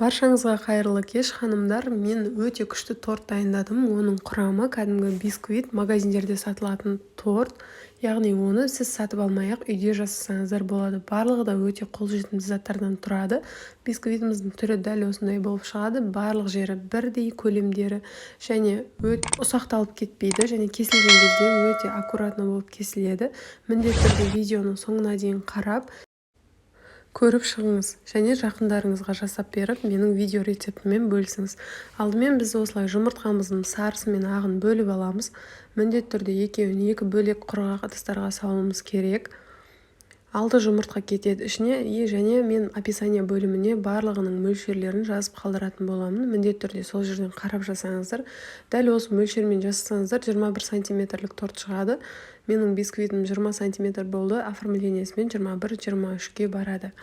Баршаңызға қайырлы кеш, ханымдар! Мен өте күшті торт дайындадым. Оның құрамы кәдімгі бисквит, магазиндерде сатылатын торт. Яғни оны сіз сатып алмай-ақ үйде жасасаңыздар болады. Барлығы да өте қолжетімді заттардан тұрады. Бисквитіміздің түрі дәл осындай болып шығады. Барлық жері бірдей, көлемдері және ұсақталып кетпейді және кесілген кезде өте аккуратно болып кесіледі. Міндетті түрде видеоның соңына дейін қарап, көріп шығыңыз және жақындарыңызға жасап беріп, менің видео рецептіммен бөлісіңіз. Алдымен біз осылай жұмыртқамыздың сарысы мен ағын бөліп аламыз. Міндетті түрде екеуін екі бөлек құрғақ ыдыстарға салуымыз керек. 6 жұмыртқа кетеді ішіне. И және мен описание бөліміне барлығының мөлшерлерін жазып қалдыратын боламын. Міндетті түрде сол жерден қарап жасаңыздар. Дәл осы мөлшермен жасасаңыздар, 21 сантиметрлік торт шығады. Менің бисквитім 20 сантиметр болды, оформлениесімен 21-23-ке барады.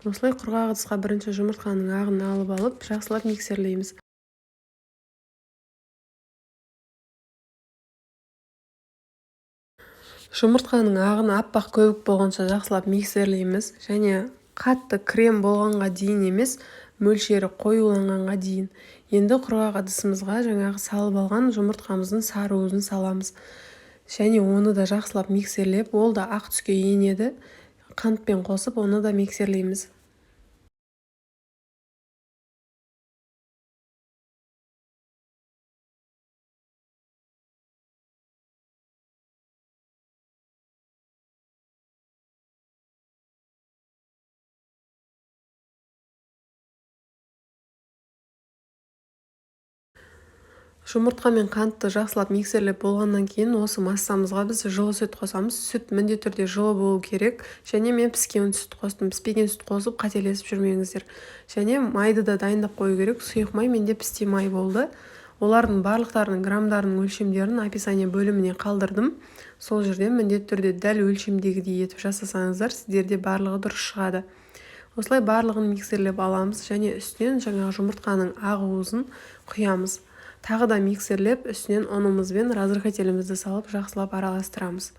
Осылай құрғақ ыдысқа бірінші жұмыртқаның ағын алып алып, жақсылап миксерлейміз. Жұмыртқаның ағын аппақ көбік болғанша жақсылап миксерлейміз және қатты крем болғанға дейін емес, мөлшері қоюланғанға дейін. Енді құрғақ ыдысымызға жаңағы салып алған жұмыртқамыздың сары уызын саламыз. Және оны да жақсылап миксерлеп, ол да ақ түске енеді. Қантпен қосып, оны да миксерлейміз. Жұмыртқа мен қантты жақсылап миксерлеп болғаннан кейін осы массамызға біз жылы сүт қосамыз. Сүт міндетті түрде жылы болу керек. Және мен піскен сүт қостым. Піспеген сүт қосып қателесіп жүрмеңіздер. Және майды да дайындап қою керек. Сұйық май менде пісте май болды. Олардың барлықтарының граммдарының өлшемдерін описание бөліміне қалдырдым. Сол жерден міндетті түрде дәл өлшемдегідей етіп жасасаңыздар, сіздерде барлығы дұрыс шығады. Осылай барлығын миксерлеп аламыз және үстінен жаңағы жұмыртқаның ақ уызын құямыз. Тағы да миксерлеп, үстінен ұнымыз бен разрыхлителімізді салып, жақсылап араластырамыз.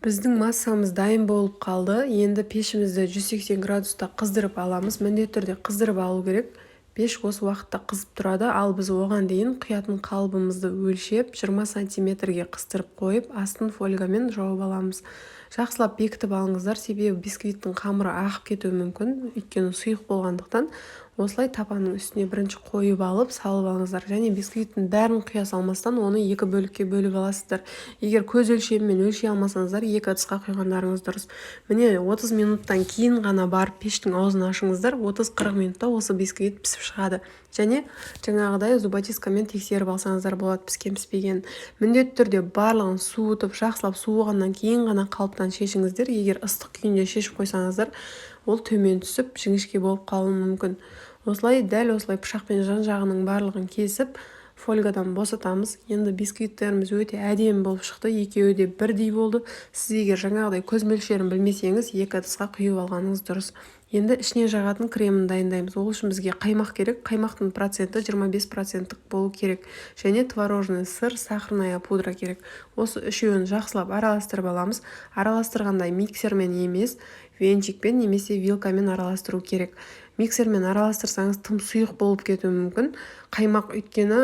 Біздің массамыз дайын болып қалды. Енді пешімізді 180 градуста қыздырып аламыз. Міндетті түрде қыздырып алу керек. Пеш осы уақытта қызып тұрады, ал біз оған дейін құятын қалыбымызды өлшеп, 20 сантиметрге қыстырып қойып, астын фольгамен жауып аламыз. Жақсылап бекітіп алыңыздар, себебі бисквиттің қамыры ағып кетуі мүмкін, өйткені сұйық болғандықтан. Осылай тапаның үстіне бірінші қойып алып, салып алыңыздар. Және бисквиттің бәрін құя салмастан, оны екі бөлікке бөліп аласыздар. Егер көз өлшемімен өлшей алмасаңыздар, екі ыдысқа құйғандарыңыз дұрыс. Міне, 30 минуттан кейін ғана барып пештің аузын ашыңыздар, 30-40 минутта осы бисквит пісіп шығады. Және жаңағыдай зубочисткамен тексеріп алсаңыздар болады піскен піспегенін. Міндетті түрде барлығын суытып, жақсылап суығаннан кейін ғана қалыптан шешіңіздер. Егер ыстық күйінде шешіп қойсаңыздар, ол төмен түсіп, жіңішке болып қалуы мүмкін. Осылай дәл осылай пышақпен жан-жағының барлығын кесіп, фольгадан босатамыз. Енді бисквиттеріміз өте әдемі болып шықты, екеуі де бірдей болды. Сіз егер жаңағыдай көз мөлшерін білмесеңіз, екі ыдысқа құйып алғаныңыз дұрыс. Енді ішіне жағатын кремін дайындаймыз. Ол үшін бізге қаймақ керек. Қаймақтың проценті 25 проценттік болу керек. Және творожный сыр, сахарная пудра керек. Осы үшеуін жақсылап араластырып аламыз. Араластырғанда миксермен емес, венчикпен немесе вилкамен араластыру керек. Миксермен араластырсаңыз, тым сұйық болып кетуі мүмкін қаймақ, өйткені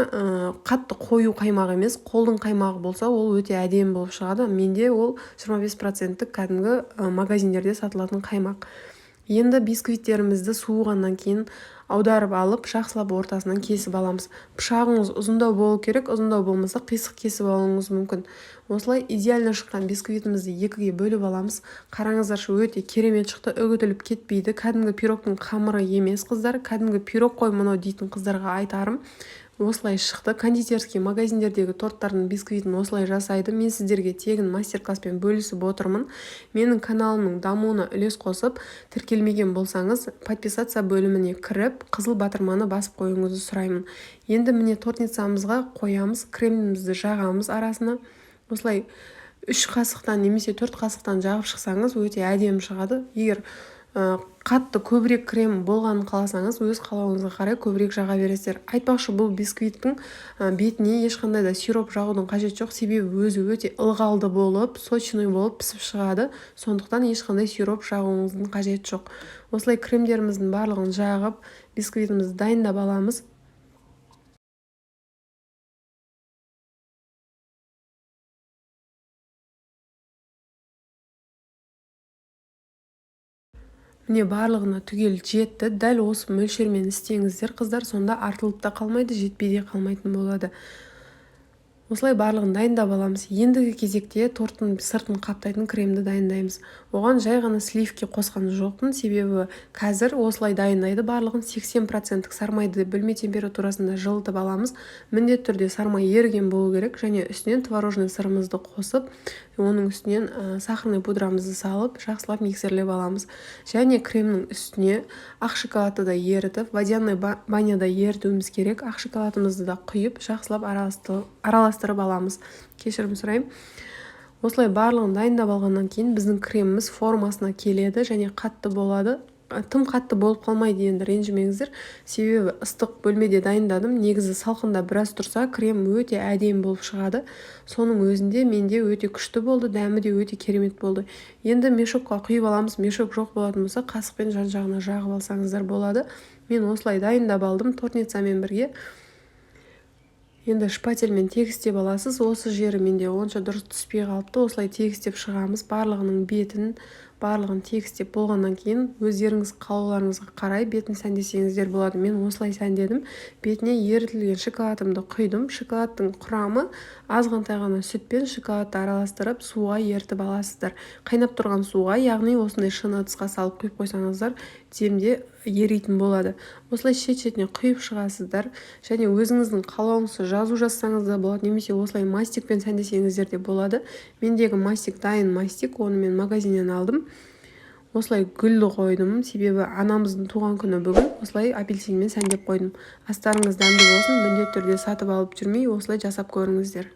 қатты қою қаймақ емес, қолдың қаймағы болса, ол өте әдемі болып шығады. Менде ол 25 проценттік кәдімгі магазиндерде сатылатын қаймақ. Енді бисквиттерімізді суығаннан кейін аударып алып, жақсылап ортасынан кесіп аламыз. Пышағыңыз ұзындау болу керек, ұзындау болмаса, қисық кесіп алуыңыз мүмкін. Осылай идеально шыққан бисквитімізді екіге бөліп аламыз. Қараңыздаршы, өте керемет шықты, үгітіліп кетпейді. Кәдімгі пирогтың қамыры емес, қыздар. Кәдімгі пирог қой мынау дейтін қыздарға айтарым, осылай шықты. Кондитерский магазиндердегі торттардың бисквитін осылай жасайды. Мен сіздерге тегін мастер-класспен бөлісіп отырмын. Менің каналымның дамуына үлес қосып, тіркелмеген болсаңыз, подписаться бөліміне кіріп, қызыл батырманы басып қоюыңызды сұраймын. Енді міне, тортницамызға қоямыз, кремімізді жағамыз арасына. Осылай 3 қасықтан немесе 4 қасықтан жағып шықсаңыз, өте әдемі шығады. Егер Қатты көбірек крем болғанын қаласаңыз, өз қалауыңызға қарай көбірек жаға бересіздер. Айтпақшы, бұл бисквиттің бетіне ешқандай да сироп жағудың қажеті жоқ, себебі өзі өте ылғалды болып, сочный болып пісіп шығады. Сондықтан ешқандай сироп жағуыңыздың қажеті жоқ. Осылай кремдеріміздің барлығын жағып, бисквитімізді дайындап аламыз. Міне, барлығына түгел жетті. Дәл осы мөлшермен істеңіздер, қыздар, сонда артылып та қалмайды, жетпей де қалмайтын болады. Осылай барлығын дайындап аламыз. Ендігі кезекте торттың сыртын қаптайтын кремді дайындаймыз. Оған жай ғана сливки қосқан жоқпын, себебі қазір осылай дайындайды барлығын. 80% сармайды бөлме температурасында жылытып аламыз. Міндетті түрде сармай еріген болу керек, және үстінен творожный сырымызды қосып, оның үстінен сахарный пудрамызды салып, жақсылап миксерлеп аламыз. Және кремнің үстіне ақ шоколадты да ерітіп, водяной баняда ерітуіміз керек. Ақ шоколадымызды да құйып, жақсылап араластырып аламыз. Кешірім сұраймын. Осылай барлығын дайындап алғаннан кейін біздің креміміз формасына келеді және қатты болады. Тым қатты болып қалмайды енді, ренжімеңіздер. Себебі ыстық бөлмеде дайындадым. Негізі салқында біраз тұрса, крем өте әдемі болып шығады. Соның өзінде менде өте күшті болды, дәмі де өте керемет болды. Енді мешокқа құйып аламыз. Мешок жоқ болатын болса, қасықпен жан-жағына жағып алсаңыздар болады. Мен осылай дайындап алдым тортницамен бірге. Енді шпательмен тегістеп аласыз. Осы жері менде онша дұрыс түспей қалыпты. Осылай тегістеп шығамыз. Барлығының бетін, барлығын тегістеп болғаннан кейін өздеріңіз қалауларыңызға қарай бетін сәндесеңіздер болады. Мен осылай сәндедім. Бетіне ерітілген шоколадымды құйдым. Шоколадтың құрамы азғантай ғана сүт пен шоколадты араластырып, суға ерітіп аласыздар. Қайнап тұрған суға, яғни осындай шыны ыдысқа салып құйып қойсаңыздар, демде еритін болады. Осылай шет-шетіне құйып шығасыздар. Және өзіңіздің қалауыңызша жазу жазсаңыз да болады, немесе осылай мастикпен сәндесеңіздер де болады. Мендегі мастик дайын мастик, оны мен магазиннен алдым. Осылай гүлді қойдым, себебі анамыздың туған күні бүгін. Осылай апельсинмен сәндеп қойдым. Астарыңыз дәмді болсын, міндетті түрде сатып алып жүрмей, осылай жасап көріңіздер.